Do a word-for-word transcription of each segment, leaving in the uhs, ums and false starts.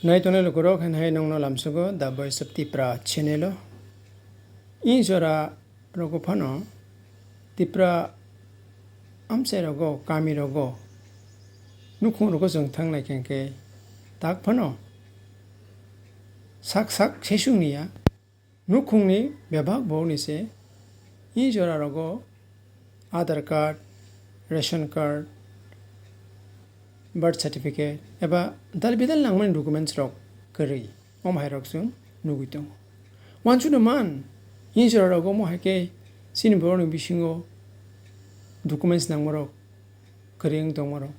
Nai tongnai lukurok, hai hai nongno lamsogo The Voice of Tipra channel o. I jora rogo phano Tipra amchai rogo, kami rogo, nukhung rogo chwng thang nai khe, hwnkhe tak phano sak sak sesung niya. Nukhungni bebak borokni se i jora rogo Aadhaar card, ration card, birth certificate eba dal bidal nangmani documents rok kwrwi, omo hai rok chwng nugwi tongo. Wansukno man, i jora rogo omo hai khe chini borokni bisingo documents nangma rok kwrwi wng tongma rok.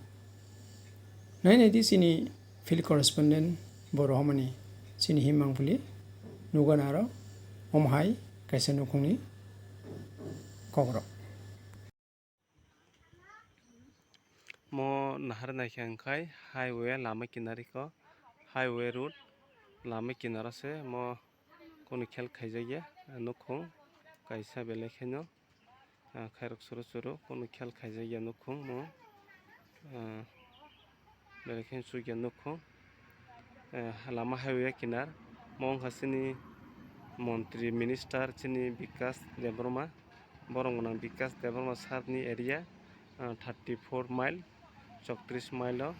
Nai nai di chini field correspondent Boro Homani chini himang bwlwi nugana aro omo hai kaisa nukhungni kokrok. Mo nahar naikha hwnkhe highway lama kinari ko, highway road lama kinaro se mo kunu khel khaijakya nukhung kaisa belai kheno. Ah, khairok churu churu, kunu khel khaijakya nukhung mo. Ah, belai kheno chukya nukhung. Eh, lama highway kinar, mo wngkha chini montri minister chini Bikas Debbarma, borok gwnang Bikas Debbarma sir ni area, ah, thirty four mile. Chowtris mile o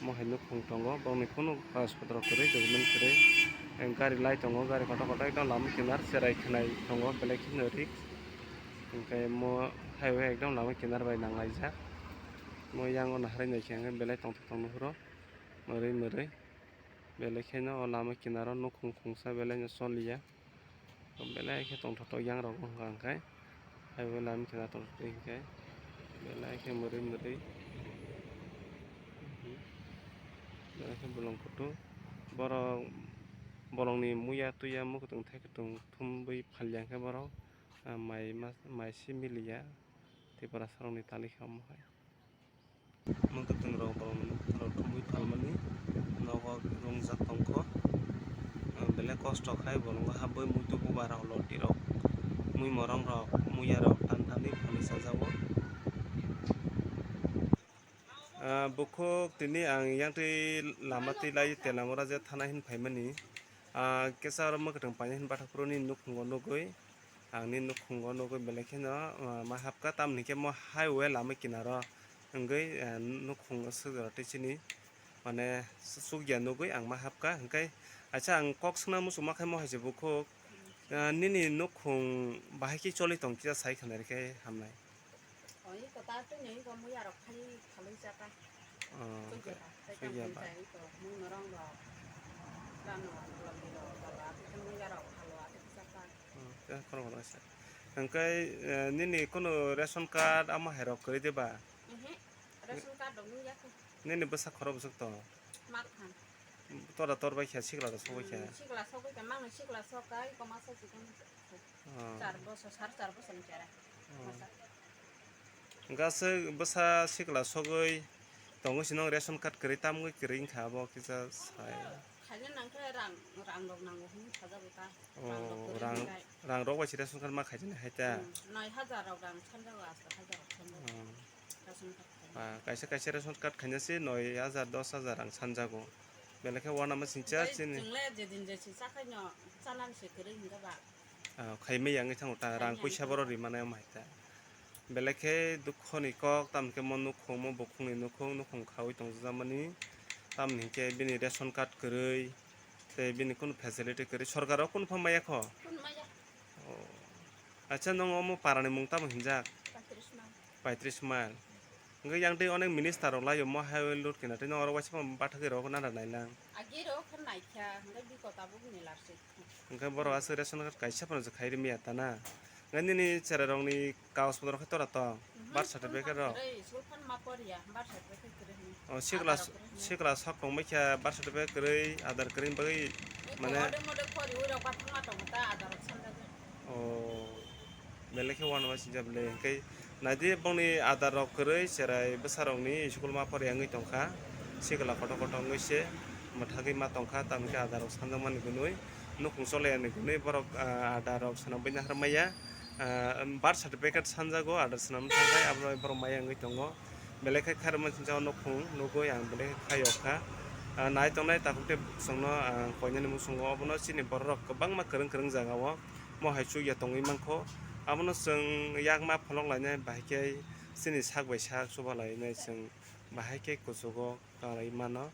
mo hai nukhung tongo, bongni kunu kagoj potro kwrwi, document kwrwi. Gari lai tongo, gari kotor kotor ekdom lama kinar cherai khwnai tongo, belai kheno risk. Hwnkhe mo highway ekdom lama kinar bai nanglaijak. Mo yango naharwi naikhe hwnkhe belai tongthok tongno phuru mwrwi mwrwi. Belai kheno o lama kinaro nukhung khungsa belai no choliya. Belai khe tongthok thok yang rok wngkha hwnkhe, highway lama kinaro tongthok twi hwnkhe belai khe mwrwi mwrwi, belai khe bolong kutung. Borok bolongni muya tuya mukutung thai kutung thumwi phalya hwnkhe borok, ah, mai ma-, mai se miliya Tiprasa rokni tali khe omo hai. Mwkhwtwng rok borok thumwi phalmani nogo wngjak tongkho. Belai kosto khai bolongo habwi muitu bubar rok loti rok mui morong rok muya rok tan tanwi phalwi chajago. Ah, bukhuk tini ang yang twi lama twi lai Telamura je thana hin phaimani. Ah, kisa oro mwkhwtwng paina hin bathakphuru ni nukhungo nugwi. Ang ni nukhungo nugwi belai kheno, ah, ma hapkha, tamni khe mo highway lama kinaro wngwi, ah, nukhungo swk jora tei chini, mane, chukya nugwi ang ma hapkha. Hwnkhe acha ang kok swngna muchungma khai mo hai se bukhuk, ah, nini nukhung bahai khe choli tong kisa sai khna rikhe hamnai. Oi, kwtal twi nwi bo muya rok khai phalwi chaka. Oh, twi okay. Chaka, tei sui tang ya twi ba. Chai to, mui norong rok, rano, lami rok, baba, twi muya rok phalo, atwi chaka. Oh, tei khorok khorok sa. Hwnkhe, eh, nini kunu ration card amo hai rok kwrwi de ba? Mhm. Ration card rok nung ya khe. Nini bwsa khorok bwswk to? Mak khan. Tora tor bai kha, sikla rok sok bai kha. Hmm, sikla sok bai kha, mang sikla sok kai, koma sok chikon. Oh. Char bosor, sar char bosor ni chara. Oh. Masa. Hwnkhe aswk bwsa sikla sogwi tongo, sino ration card kwrwi, tamgwi kwrwi wngkha abo kisa sai. Khaina nangkhe rang, rang rok nango hwnwi sajago ta. Oh, rang rok kwrwi rang, hwnkhai. Rang rok bai se ration card ma khaijani hai ta. Hmm, noi hajar rok rang sanjago, asto hajar rok sanjago. Oh. Ration card khaina. Ah, kaisa kaisa ration card khaina se noi hajar, dos hajar rang sanjago. Belai khe uanama singcha. Tei chini. Chwng le jedin jesi chakhaino chanani se kwrwi hwnjaba. Ah, khaimai ya wngwi thango ta, rang puisa borok rimani omo hai ta. Belai khe dukhoni kok, tamni khe mo nukhung, mo bukhukni nukhung, nukhung khaui tongjakmani. Tamni hinkhe bini ration card kwrwi, tei bini kunu facility kwrwi, sorkaro kunu pha maya kho? Kunu maya. Oh. Acha, nwng omo parani mung tamo hinjak? Paitris mal. Paitris mal. Hwnkhe yang tei onek minister rok laio mo highway road kinaro tei nwng oro waisa phano bathagwi rw nana nailang. Agi rw khe naikha, hwnkhe biko tabuk ni larsi. Hwnkhe borok aswk ration card kaisa phano se khai rwmaya ta na. Hwnkhe nini cherai rokni kagoj potor khe tora tong? Mhm, birth certificate rok? Kwrwi, school phan ma poriya, birth certificate kwrwi hwnwi. Oh, sikla, Aadhaar rok kwrwi hwnwi. Sikla sok tongbai kha birth certificate kwrwi, Aadhaar kwrwi bagwi, mane. Ode mode pori ui rok bathang ma tongo ta, Aadhaar rok sanjagwi. Oh, belai khe uanama singcha belai. Hwnkhe naidi bongni Aadhaar rok kwrwi cherai bwsa rokni school ma poriya wngwi tongkha. Sikla kotor kotor wngwi se mwthagwi ma tongkha, tamni khe Aadhaar rok sanjakmani hwnwi, nukhung choliya ni hwnwi borok, ah, Aadhaar rok swnamwi naharmaya. Ah, birth certificate sanjago, Aadhaar swnamwi thangkhai, abono borok maya wngwi tongo. Belai khe khairokma singcha o nukhung nugwi ang belai khe khaiyokha. Ah, nai tongnai takhuk tei bwswkno, ah, koinani muchungo obono chini bororok kwbangma kwrwng kwrwng jagao mo hai chukya tongwi mankho. Abono chwng yakma pholok lainai bahai khe chini sak bai sak chuba lainai chwng bahai khe kuchugo kanglai mano.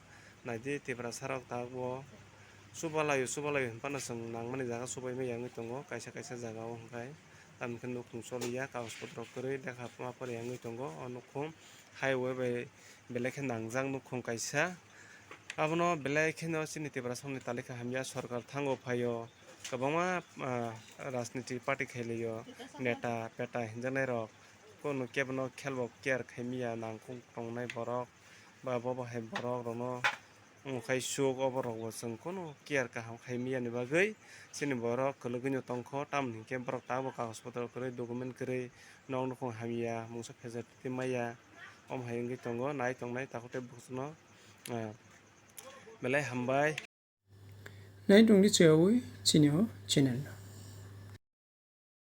Naidi Tiprasarok tabukbo chuba laio, chuba laio hinphano chwng nangmani jaga chubaimaya wngwi tongo kaisa kaisa jagao hwnkhe. Tamokhe nukhung choliya, kagoj potro kwrwi lekha ma pore wngwi tongo. O nukhung highway bai belai khe nangjak nukhung kaisa. Abono belai kheno chini Tiprasarokni talikha hamya, sorkar thango phaio, kwbangma, ah, rajniti party khailio, neta peta hinjaknairok, kono kebono khelbo care khaimya, nangkuk tongnai borok ba bobo hai borok rokno wngkhaisuk, oborokbo chwng kono care kaham khaimyani bagwi chini borok kwlwgwino tongkho, tamoni hinkhe borok tabuk kagoj potro kwrwi, document kwrwi, nok nukhung hamya, mungsa phejar twi maya, omo hai wngwi tongo. Nai tongnai takhuk tei bwswkno, ah, belai hambai. Nai tongdi cheyawi chini o channel no.